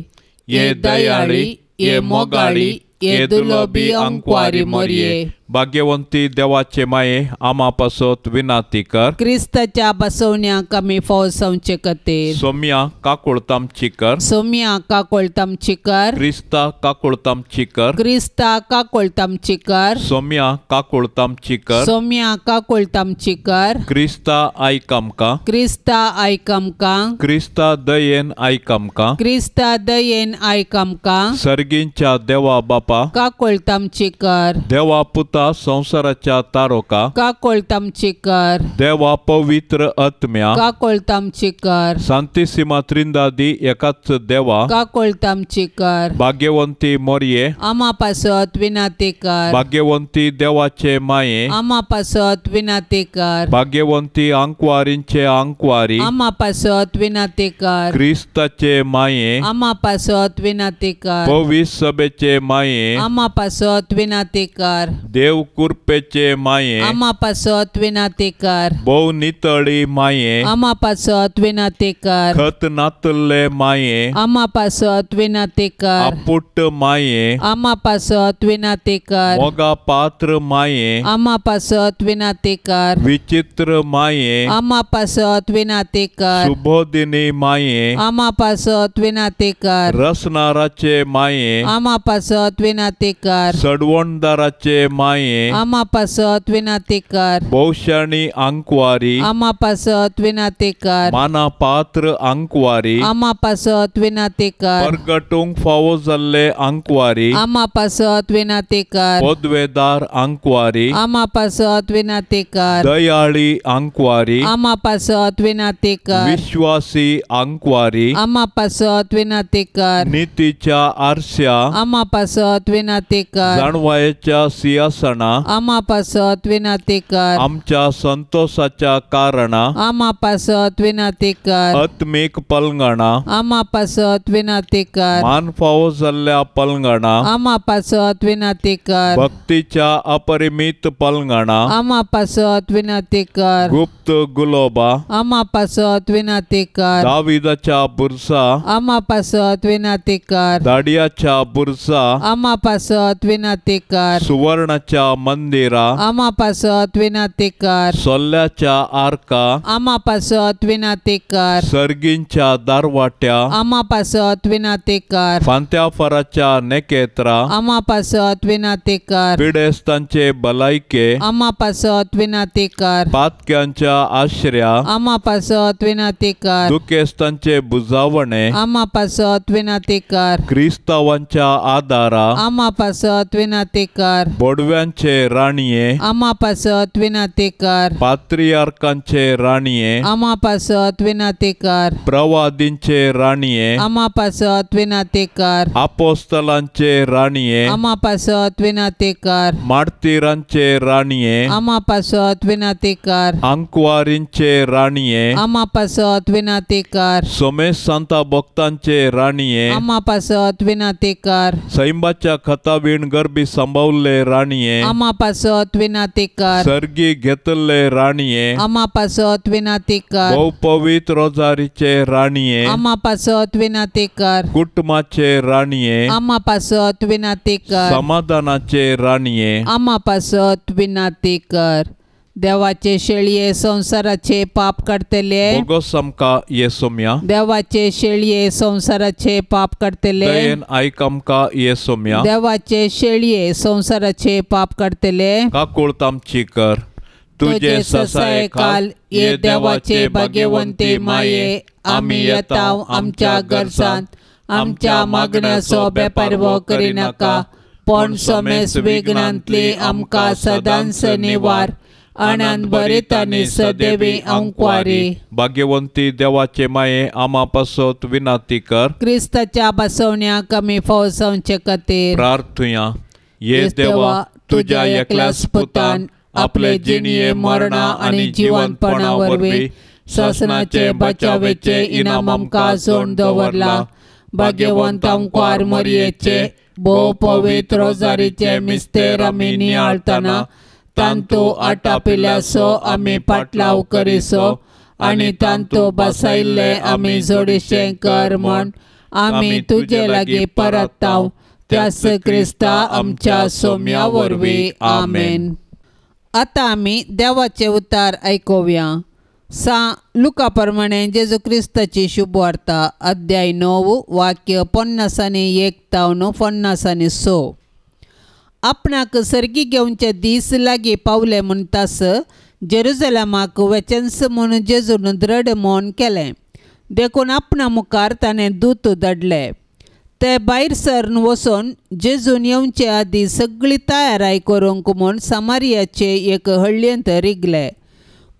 ये दयाळी ये मोगाळी ये दुलोबी अंकवारी मोरये। भाग्यवंती देवाचे माये आमा पासत विनाती कर।
क्रिस्ताच्या बसवण्याक आमी फौसांचे खातीर।
सोम्या काकुळतामची कर।
सोम्या काकुळतामची कर।
क्रिस्ता काकुळतामची कर।
क्रिस्ता काकुळतामची कर।
सोम्या काकुळतामची कर।
सोम्या काकुळतामची कर।
क्रिस्ता आयक आमकां।
क्रिस्ता आयक आमकां।
क्रिस्ता दयेन आयक आमकां।
क्रिस्ता दयेन आयक आमकां।
सर्गींच्या देवा बापा
काकुळतामची कर।
देवा पुता संसाराच्या तारोका
काकुळतामची कर।
देवा पवित्र आत्म्या
काकुळतामची कर।
सांतिसिमा त्रिंदादी एकाच देवा
काकुळतामची कर।
भाग्यवंती मोरये
आमा पासत विनाती कर।
भाग्यवंती देवाचे माये
आमा पासत विनाती कर।
भाग्यवंती आंकवारींचे आंकवारी
आमा पासत विनाती कर।
क्रिस्ताचे माये
आमा पासत विनाती कर।
पवित्र सभेचे माये
आमा पासत विनाती कर।
देव कृपेचे माये
आमा पासत विनाती कर।
भोव नितळी माये
आमा पासत विनाती कर।
खत नातल्ले माये
आमा पासत विनाती कर।
आपुट माये
आमा पासत विनाती कर।
मोगा पात्र माये
आमा पासत विनाती कर।
विचित्र माये
आमा पासत विनाती कर।
सुबोधिनी माये
आमा पासत विनाती कर।
रसनाराचे माये
आमा पासत विनाती कर।
सडवणदाराचे माये माये
आमा पासत विनाती कर।
भोवशाणी आंकवारी
आमा पासत विनाती कर।
माना पात्र आंकवारी
आमा पासत विनाती कर।
परगटूंक फावो जाल्ले आंकवारी
आमा पासत विनाती कर।
पदवेदार आंकवारी
आमा पासत विनाती कर।
दयाळी आंकवारी
आमा पासत विनाती कर।
विश्वासी आंकवारी
आमा पासत विनाती कर।
नितीच्या आरस्या
आमा पासत विनाती कर।
जाणवायेच्या सिंहासना
आमा पासत विनाती कर।
आमच्या संतोषाच्या कारणा
आमा पासत विनाती कर।
आत्मीक पलंगणा
आमा पासत विनाती कर।
मान फावो जाल्ल्या पलंगणा
आमा पासत विनाती कर।
भक्तीच्या अपरिमित पलंगणा
आमा पासत विनाती कर।
गुप्त गुलोबा
आमा पासत विनाती कर।
दाविदाच्या बुरसा
आमा पासत विनाती कर।
दाडियाच्या बुरसा
आमा पासत विनाती कर।
सुवर्णाच्या मंदिरा
आमा पासत विनाती कर।
सोल्ल्याच्या आरका
आमा पासत विनाती कर।
सर्गींच्या दारवाट्या
आमा पासत विनाती कर।
फांत्याफराच्या नेकेत्रा
आमा पासत विनाती कर।
पिडेस्तांचे भलायके
आमा पासत विनाती कर।
पातक्यांच्या आश्र्या
आमा पासत विनाती कर।
दुखेस्तांचे बुजावणे
आमा पासत विनाती कर।
क्रिस्तावांच्या आदारा
आमा पासत विनाती कर।
बोडव्यांचे राणये
आमा पासत विनाती कर।
पात्रियार्कांचे राणये
आमा पासत विनाती कर।
प्रवादींचे राणये
आमा पासत विनाती कर।
आपोस्तलांचे राणये
आमा पासत विनाती कर।
मार्तीरांचे राणये
आमा पासत विनाती कर।
आंकवारींचे राणये
आमा पासत विनाती कर।
सोमेश सांता भक्तांचे राणये
आमा पासत विनाती कर।
सैंबाच्या खतावीण गर्भी सांबावल्ले राणये
आमा पासत विनाती कर।
सर्गी घेतल्ले राणये
आमा पासत विनाती कर।
भोव पवित्र रोजारीचे राणये
आमा पासत विनाती कर।
कुटुंबाचे राणये
आमा पासत विनाती कर।
समाधानाचे राणये
आमा पासत विनाती कर। देवाचे शेळये संसाराचे पाप काडतले
बोगस आमकां ये सोम्या।
देवाचे शेळये संसाराचे पाप काडतले
दयेन आयक आमकां ये सोम्या।
देवाचे शेळये संसाराचे पाप काडतले
काकूळत आमची कर। तुझे ससायेखाल ये देवाचे भाग्यवंती माये आमी येता आमच्या गरजांत आमच्या मागण्याचो बेपारवो करिनाका पण समेस विघ्नांतली आमकां सदांच निवार। आनंद भरीत आनी सदैवी आंकवारी भाग्यवंती देवाचे माये आमा पासत विनाती कर।
क्रिस्ताच्या बसवण्याक आमी फावो जावचे खातीर
प्रार्थुया। ये देवा तुज्या एकल्याच पुतान आपले जिणये मरणा आनी जिवंतपणा वरवीं सासणाचे बचावेचे इनाम आमकां जोडून दवरला। भाग्यवंत आंकवार मरयेचे भोव पवित्र रोजारीचे मिस्तेर आमी नियाळतना तांतू आटापिल्याचो आमी पाटलाव करिसो आनी तांतू बसायिल्ले आमी जोडीशें कर म्हण आमी तुजे लागीं परताव त्याच क्रिस्ता आमच्या सोम्या वरवीं आमेन। आतां आमी देवाचे उतार आयकुया। सा लुका प्रमाणे जेजू क्रिस्ताची शुभवार्ता अध्याय 9 वाक्य 51 तावन 56। आपणाक सर्गी घेवचे दीस लागीं पावले म्हणटास जेरुजलमाक वचेंच म्हूण जेजून दृढ मौन केलें देखून आपणा मुखार ताणें दूत धाडले। ते भायर सरन वचून जेजून येवचे आदीं सगळी तयाराय करूंक म्हूण सामारियाचे एक हळ्ळेंत रिगले।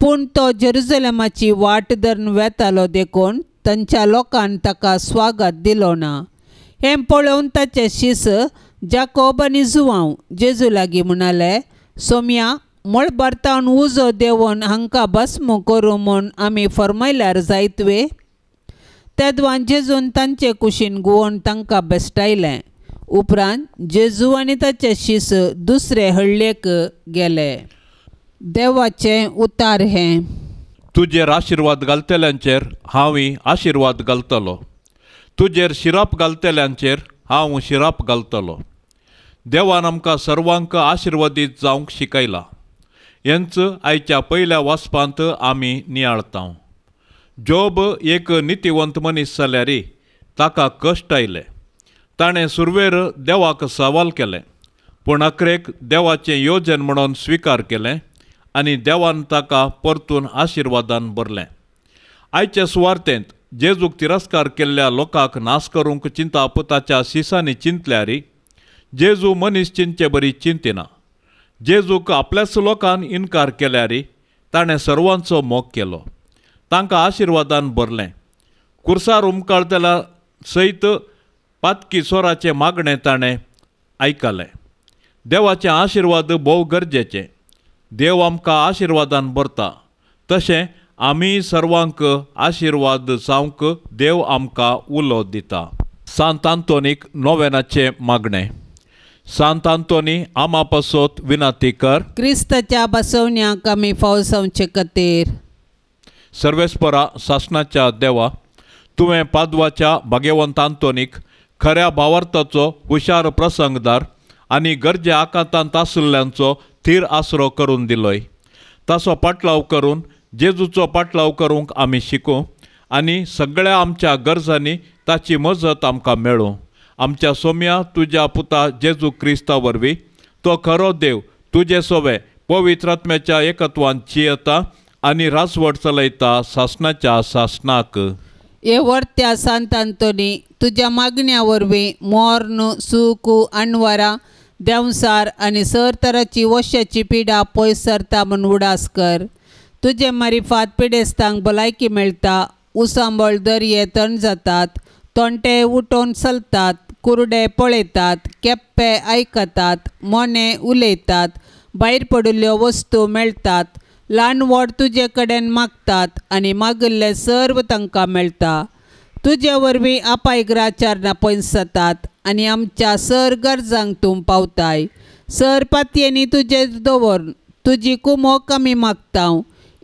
पूण तो जेरुजलमाची वाट धरून वेतालो देखून तांच्या लोकान ताका स्वागत दिलो ना। हें पळोवन ताचे शीस जाकोब आनी जुवांव जेजू लागीं म्हणाले, सोम्या मळबार तावन उजो देंवोवन हांकां भस्म करूं म्हूण आमी फर्मायल्यार जायत वे? तेदवान जेजून तांचे कुशीन गुवोवन तांकां बेस्टायलें। उपरांत जेजू आनी ताचे शीस दुसरे हळ्ळेक गेले। देवाचें उतार हें। तुजेर आशिर्वाद घालतल्यांचेर हांवूय आशिर्वाद घालतलो, तुजेर शिराप घालतल्यांचेर हांव शिराप घालतलो। देवान आमकां सर्वांक आशिर्वादीत जावंक शिकयला। हेंच आयच्या पयल्या वाचपांत आमी नियाळता। जोब एक नितीवंत मनीस जाल्यार ताका कश्ट आयले। ताणें सुरवेर देवाक सवाल केलें, पूण अखरेक देवाचें योजन म्हणून स्विकार केलें आनी देवान ताका परतून आशिर्वादान भरलें. आयचे सुवार्तेंत जेजूक तिरस्कार केल्ल्या लोकांक नाश करूंक चिंताप ताच्या शिसांनी चिंतल्यारी जेजू मनीस चिंतचे बरी चिंतिना. जेजूक आपल्याच लोकान इनकार केल्यारी ताणें सर्वांचो मोग केलो, तांकां आशिर्वादान भरलें. कुर्सार उमकाळतल्या सयत पातकी सोराचें मागणें ताणें आयकलें. देवाचें आशिर्वाद भोव गरजेचें. देव आमकां आशिर्वादान भरता, तशें आमी सर्वांक आशिर्वाद जावंक देव आमकां उलो दिता. सांत आंतोनीक नोवेनाचें मागणें. सांत आंतोनी आमा पासत विनंती कर,
क्रिस्ताच्या बसवण्याक आमी फाव जावचे खातीर.
सर्वेस्परा सासणाच्या देवा, तुवें पादवाच्या भाग्यवंत आंतोनीक खऱ्या भावार्थाचो हुशार प्रसंगदार आनी गरजे आकांतांत आशिल्ल्यांचो थीर आसरो करून दिलोय. ताचो पाटलाव करून जेजूचो पाटलाव करूंक आमी शिकूं आनी सगळ्या आमच्या गरजांनी ताची मजत आमकां मेळूं. आमच्या सोम्या तुज्या पुता जेजू क्रिस्ता वरवीं, तो खरो देव तुजे सोवे पवित्र आत्म्याच्या एकत्वान जियेता आनी राजवट चलयता सासणाच्या सासणाक.
हे वर्त्या सांत आंतोनी, तुज्या मागण्या वरवीं मोर्न सूख अणवरा देंवसार आनी सर तराची वश्याची पिडा पयस सरता म्हूण उडास कर. तुजे मारिफात पिडेस्तांक भलायकी मेळटा, उसांबळ दर्ये तण जातात, तोंटे उठोवन चलतात, कुरडे पळयतात, केप्पे आयकतात, मोने उलयतात, भायर पडिल्ल्यो वस्तू मेळटात, ल्हान व्हड तुजे कडेन मागतात आनी मागिल्लें सर्व तांकां मेळटा. तुजे वरवीं आपायग्राचारणां पयस जातात आनी आमच्या सर गरजांक तूं पावताय. सर पातयेंनी तुजेर दवर तुजी कुमोक आमी मागता,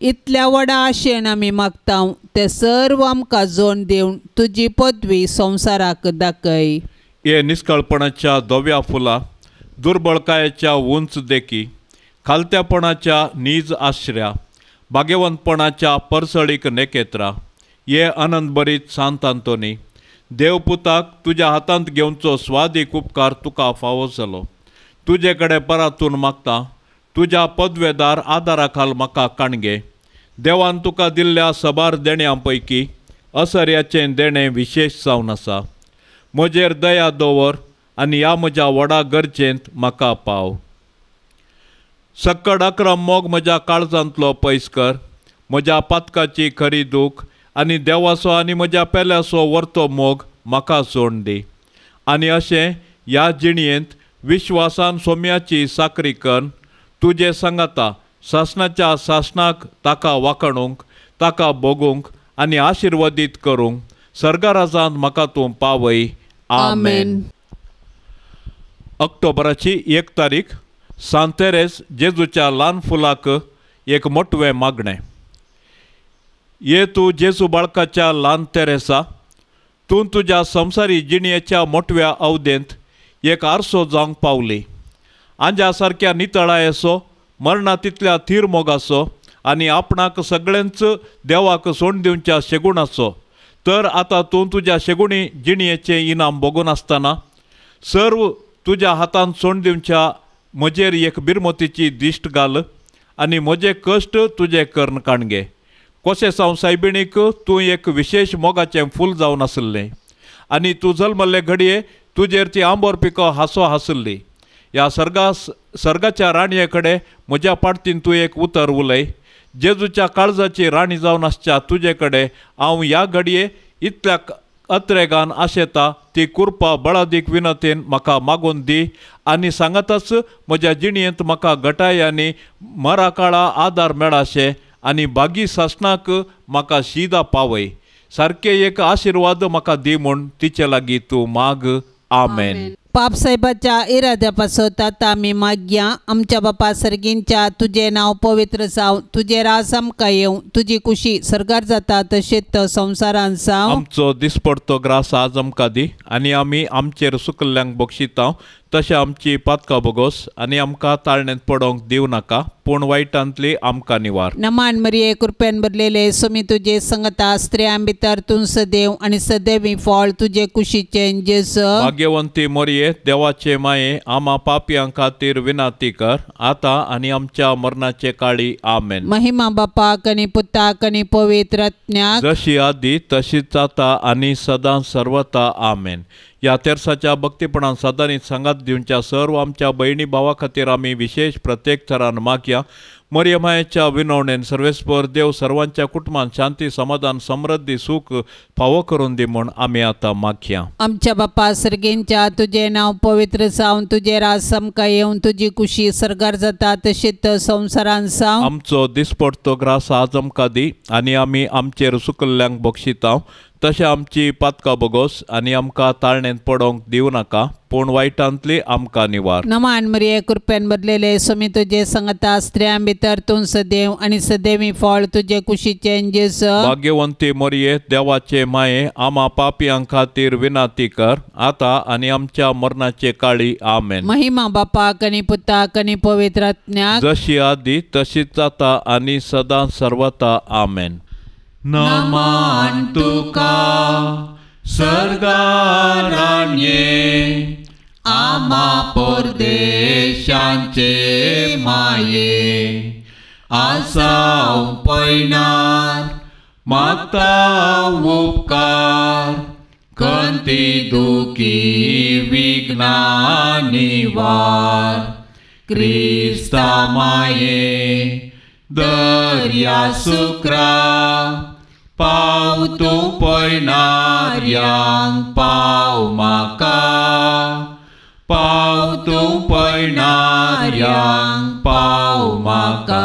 इतल्या व्हडा आशेन आमी मागता ते सर्व आमकां जोड दिवन तुजी पदवी संवसाराक दाखय.
हे निस्कळपणाच्या धव्या फुलां, दुर्बळकायेच्या उंच देखी, खालत्यापणाच्या नीज आश्र्या, भाग्यवंतपणाच्या परसळीक नेकेत्रा, हे आनंदभरीत सांत आंतोनी, देवपुताक तुज्या हातांत घेवचो स्वादीक उपकार तुका फावो जालो. तुजे कडेन परातून मागता, तुज्या पदवेदार आदारा खाल म्हाका काणगे. देवान तुका दिल्ल्या सबार देण्यां पैकी असर्याचें देणें विशेश जावन आसा. म्हजेर दया दवर आनी ह्या म्हज्या व्हडा गरजेंत म्हाका पाव. सक्कड अक्रम मोग म्हज्या काळजांतलो पयस कर. म्हज्या पातकाची खरी दूख आनी देवाचो आनी म्हज्या पेल्याचो वर्तो मोग म्हाका सोड दी. आनी अशें ह्या जिणयेंत विश्वासान सोम्याची साकरी कर तुजे सांगाता सासणाच्या सासणाक ताका वाखणूंक, ताका भोगूंक आनी आशिर्वादीत करूंक सर्गराजांत म्हाका तूं पावय. आमेन. ऑक्टोबराची 1 तारीख, सांत तेरेस जेजूच्या ल्हान फुलाक एक मोटवें मागणें. ये तूं जेजू बाळकाच्या ल्हान तेरेसा, तूं तुज्या संवसारी जिणयेच्या मोटव्या अवधेंत एक आरसो जावंक पावली. आंज्या सारक्या नितळायेचो, मरणा तितल्या थीर मोगाचो आनी आपणाक सगळ्यांच देवाक सोड दिवच्या शेगुणाचो. तर आतां तूं तुज्या शेगुणी जिणयेचें इनाम भोगून आसतना सर्व तुज्या हातान सोड दिवच्या म्हजेर एक बिरमतीची दिश्ट घाल आनी म्हजे कश्ट तुजे कर्ण काणगे. कोशें सावन सायबिणीक तूं एक विशेश मोगाचें फूल जावन आसलें आनी तूं जल्मल्ले घडये तुजेर ती आंबोर पिको हांसो हांसली. ह्या सर्गाच्या राणये कडेन म्हज्या पाडतीन तूं एक उतर उलय. जेजूच्या काळजाची राणी जावन आसच्या तुजे कडेन हांव ह्या घडये इतल्या अत्रेगान आशेता ती कुरपा बळादीक विनंतीन म्हाका मागून दी आनी सांगाताच म्हज्या जिणयेंत म्हाका घटाय आनी मराकाळा आदार मेळाशें आनी बागी सासणाक म्हाका शिदा पावय. सारकें एक आशिर्वाद म्हाका दी म्हूण तिचे लागीं तूं माग. आमेन.
पाप साहेबाच्या इराद्या पासत आतां आमी मागया. आमच्या बापा सर्गींच्या तुजें नांव पवित्र जावं, तुजें राज आमकां येवं, तुजी कुशी सर्गार जाता तशेंच संवसारान जावं.
आमचो दिसपडतो ग्रास आज आमकां दी आनी आमी आमचेर सुकल्ल्यांक बक्षिता तशें आमची पातकां बोगोस आनी आमकां ताळणेंत पडोंक दिवं नाका, पूण वायटांतली आमकां निवार.
नमान मरिये, कृपेन भरलेले, स्वामी तुजे संगता, स्त्रियां भितर तूं सदैव आनी सदैवी फळ तुजे कुशीचें जेजू.
भाग्यवंती मरिये, देवाचे माये, आमा पापयां खातीर विनंती कर, आतां आनी आमच्या मरणाचे काळी. आमेन.
महिमा बापाक आनी पुताक आनी पवित्र आत्म्याक,
जशी आदी तशीच आतां आनी सदां सर्वता. आमेन. ह्या तेर्साच्या भक्तीपणान सदांनी सांगात दिवच्या सर्व आमच्या भयणी भावा खातीर आमी विशेश प्रत्येक थरान मागया. मरिय मायेच्या विनवणेन सर्वेस्पर देव सर्वांच्या कुटुंबान शांती, समाधान, समृद्धी, सुख फावो करून दी म्हूण आमी आतां मागया.
आमच्या बापा सर्गेंच्या, तुजें नांव पवित्र जावन, तुजें राज आमकां येवन, तुजी कुशी सर्गार जाता तशीच संवसारान जावं.
आमचो दिसपडतो ग्रास आज आमकां दी आनी आमी आमचेर सुकल्ल्यांक बक्षिता, तशें आमची पातकां बोगोस आनी आमकां ताळणेंत पडोंक दिवं नाका, पूण वायटांतली आमकां निवार.
नमान मरिये, कृपेन भरलेले, स्वामी तुजे संगता, स्त्रियां भितर तूं सदैव आनी सदैवी फळ तुजे कुशीचें जेजू.
भाग्यवंती मरिये, देवाचे माये, आमा पापयां खातीर विनंती कर, आतां आनी आमच्या मरणाचे काळी. आमेन.
महिमा बापाक आनी पुताक आनी पवित्र आत्म्याक,
जशी आदी तशीच आतां आनी सदां सर्वता. आमेन. नमान तुका सर्गाराण्ये, आमा परदेशांचे माये, आसाव पयणार मागता उपकार, खंती दुखी विघ्ना निवार, क्रिस्ता माये दर्या सुक्रा, पाव तूं पयणार्यांक पाव म्हाका, पाव तूं पयणार्यांक पाव म्हाका.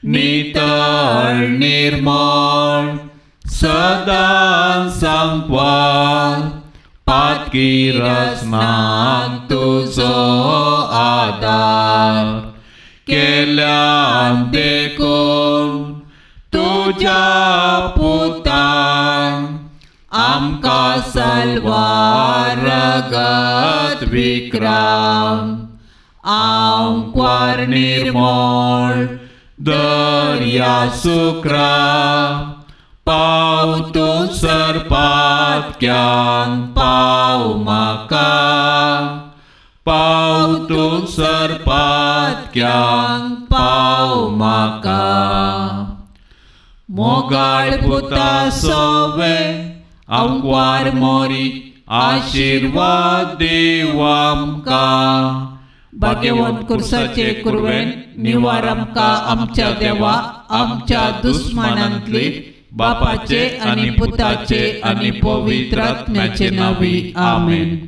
नितळ निर्मळ सदां सांकवार, पातकी रचनाक तुजो आदार, केल्यान देखून तुज्या पुतान आमकां सलवार रगत विक्राम, आमकां निर्मळ दर्या सुक्रा, पाव तूं सरपातक्यांक पाव म्हाका, पाव तूं सरपातक्यांक पाव म्हाका. मोगाळ पुता सोवे आमकां मोरी, आशिर्वाद दीव आमकां.
भाग्यवंत कुर्साचे कुरवेन निवार आमकां आमच्या देवा, आमच्या दुस्मानांतली, बापाचे आनी पुताचे आनी पवित्र आत्म्याचे नांवी. आमेन.